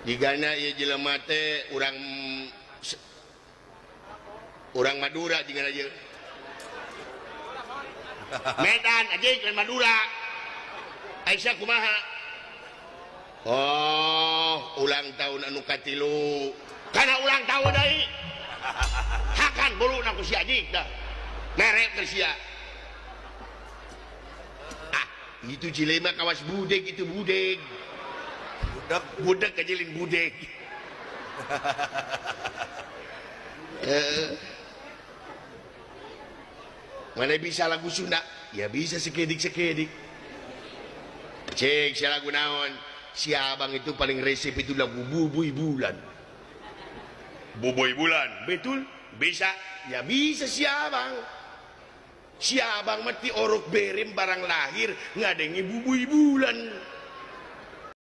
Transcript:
Jigana ieu jelema teh urang urang Madura jigana ieu. Medan anjing lain Madura. Aisyah kumaha? Oh, ulang tahun anu katilu. Karena ulang tahun deui. Hakan bulu ku si anjing dah. Merek ke sia. Ah, itu jelema kawas budeg itu budeg. Budak Budeg kajelin budeg. Mana bisa lagu Sunda? Ya bisa sekedik-sekedik. Cek si lagu naon? Si abang itu paling resep itu lagu Bubuy Bulan. Bubuy Bulan, betul? Bisa? Ya bisa si abang. Si abang mati orok berem barang lahir ngadengi Bubuy Bulan.